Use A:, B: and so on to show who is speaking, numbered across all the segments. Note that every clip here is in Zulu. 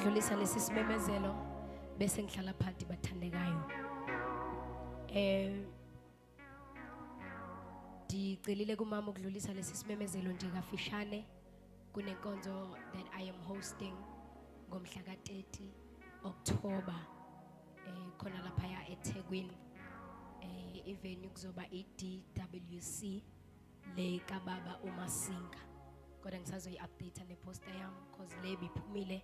A: Ukudlulisa lesi simemezelo bese ngihlala phansi bathandekayo. Ndicelile kumama ukudlulisa lesi simemezelo nje kafishane. Kunenkonzo that I am hosting ngomhla ka-30 October khona lapha eThekwini. I-venue kuzoba i-DWC le kababa uMasinga. Kodwa ngisazoyi-update neposter yami because le biphumile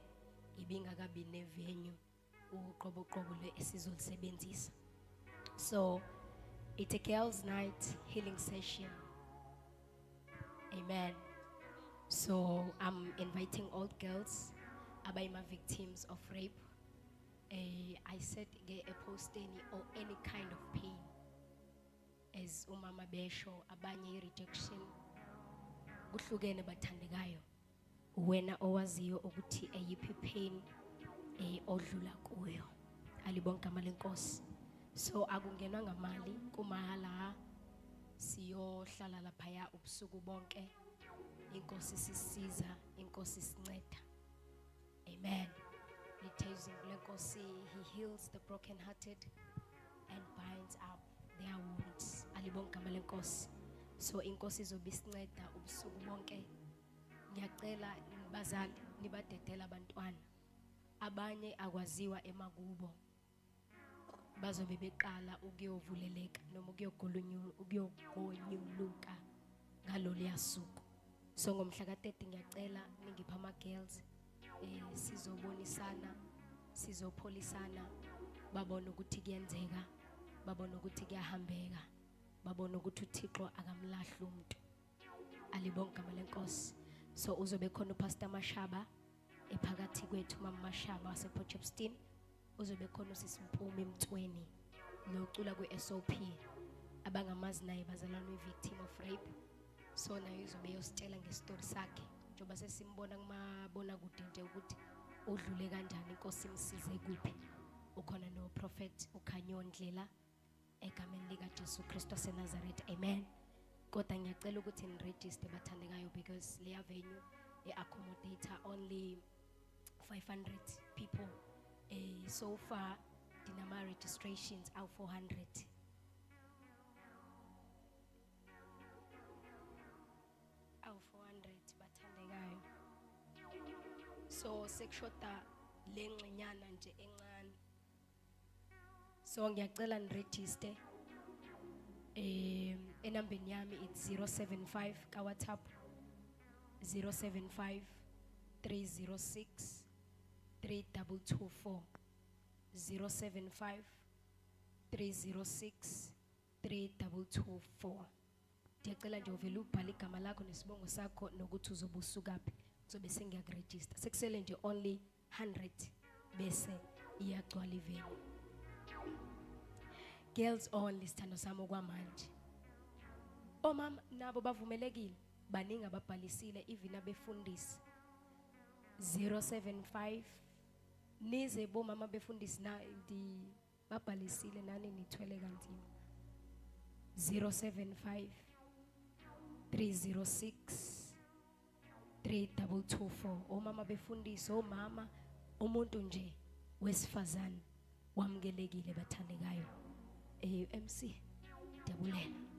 A: ibingakabi ne-venue uqobo qobo le esizolisebenzisa. So it's a girls' night healing session. Amen. So I'm inviting all girls abayima victims of rape. I said ke eposteni or any kind of pain. As umama besho abanye rejection kuhlukene bathandekayo. Wena owaziyo ukuthi eyiphi pain odlula kuyo. Alibonke igama lenkosi. So akungenwa ngamali kumahala, siyohlala laphaya ubusuku bonke. Inkosi sisiza, inkosi sinceda. Amen. Lithe lenkosi, he heals the brokenhearted and binds up their wounds. Alibonke igama lenkosi. So inkosi izobe isinceda ubusuku bonke. Ngiyacela bazali nibadedela abantwana. Abanye akwaziwa emakubo. Bazobe beqala ukuyovuleleka noma ukuyogonyuluka ngalolu suku. So ngomhla ka-30 ngiyacela ningipha ama girls, sizobonisana, sizopholisana, babone ukuthi kuyenzeka, babone ukuthi kuyahambeka, babone ukuthi uThixo akamlahli umuntu. Alibonke igama lenkosi. So uzobe khona uPastor Mashaba ephakathi kwethu, Mama Mashaba wasePort. Uzobe khona usisi Mpumi Mtsweni nocula kwi-SOP, abangamazi naye bazalwane we-victim of rape. So naye uzobe eyositshela ngestori sakhe njengoba sesimbona kumabonakude nje ukuthi udlule kanjani, inkosi imsize kuphi. Ukhona no Prophet uKhanyo Ndlela egameni lika Jesu Kristu waseNazaretha. Amen. Kodwa ngiyacela ukuthi niregister bathandekayo because leya venue e-accommodate only 500 people. So far dinama registrations are 400. Awu 400 bathandekayo. So sekushoda lengxenyana nje encane. So ngiyacela niregister. Enambeni yami it's 075 ka WhatsApp 075 306 3224, 075 306 3224. Ndiyacela nje uvele ubhale igama lakho nesibongo sakho nokuthi uzobe usukaphi, kuzobe sengiyakuregister. Sekusele nje only 100 bese iyagcwala ivenue. Girls only sithando sami okwamanje. Omama nabo bavumelekile, baningi ababhalisile even abefundisi. 075 nize bomama befundisi na ndi babhalisile nani nithwele kanzima. 075 306 3224. Omama befundisi, omama, umuntu nje wesifazane wamukelekile bathandekayo. MC ndiyabulela.